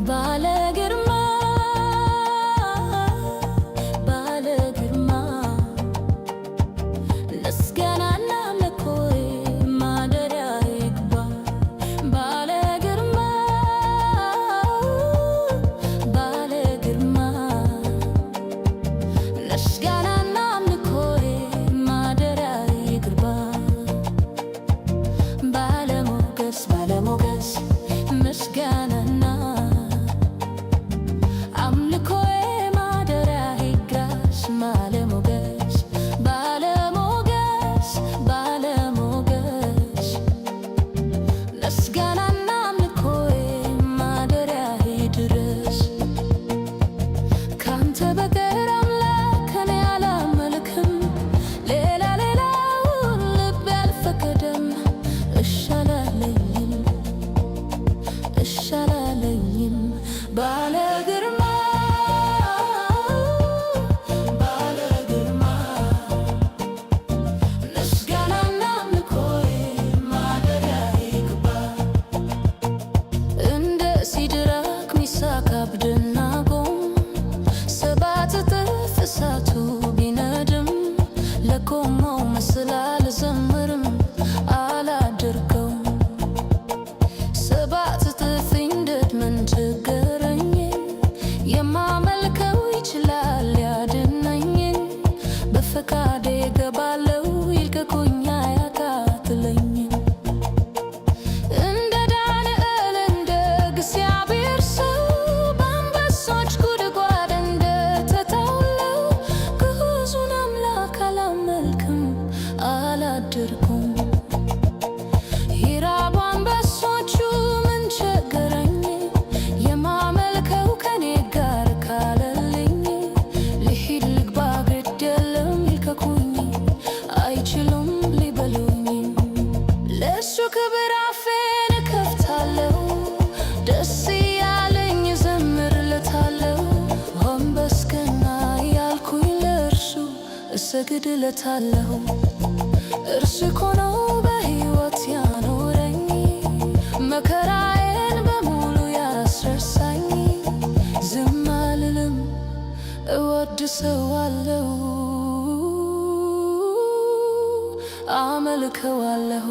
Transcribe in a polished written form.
ባለ ግርማ፣ ባለ ግርማ፣ ምስጋናና አምልኮዬ ማደሪያ ይግባ። ባለ ግርማ፣ ባለ ግርማ፣ ምስጋናና አምልኮዬ ማደሪያ ይግባ። ባለሞገስ፣ ባለሞገስ፣ ምስጋናና አምልኮዬ ማደሪያ ይድረስ። ባለሞገስ፣ ባለሞገስ፣ ባለሞገስ፣ ምስጋናና አምልኮዬ ማደሪያ ይድረስ። ካንተ በቀር አምላክ እኔ አላመልክም፣ ሌላ ሌላውን ልቤ አልፈቀደም። እሺ አላለኝም፣ እሺ አላለኝም። ባለ ግርማ፣ ባለ ግርማ፣ ምስጋናና አምልኮዬ ማደሪያ ይግባ። እንደ ሲድራቅ ሚሳቅ አብደናጎም 7 እጥፍ እሳቱ ቢነድም ለቆመው ምስል አልዘምርም፣ አላደርገውም። 7 እጥፍ ይንደድ ምን ቸገረኝ? የማመልከው ይችላል ሊያድነኝ። በፈቃዴ እገባለሁ፣ ይልቀቁኝ አያቃጥለኝም። እንደ ዳንኤል እንደ እግዚአብሔር ሰው በአንበሶች ጉድጓድ እንደተጣለው ግዑዙን አምላክ አላመልክም፣ አላደርኩም። ይራቡ አንበሶቹ ምን ቸገረኝ? የማመልከው ከኔ ጋር ካለልኝ። ልሂድ ልግባ ግድ የለም ይልቀቁኝ፣ አይችሉም ሊበሉኝ። ለእሱ ክብር አፌን እከፍታለሁ፣ ደስ እያለኝ እዘምርለታለሁ። ጎንበስ ቀና እያልኩኝ ለእርሱ እሰግድለታለሁ። እርሱ እኮ ነው በሕይወት ያኖረኝ፣ መከራዬን በሙሉ ያስረሳኝ። ዝም አልልም፣ እወድሰዋለሁ፣ አመልከዋለሁ።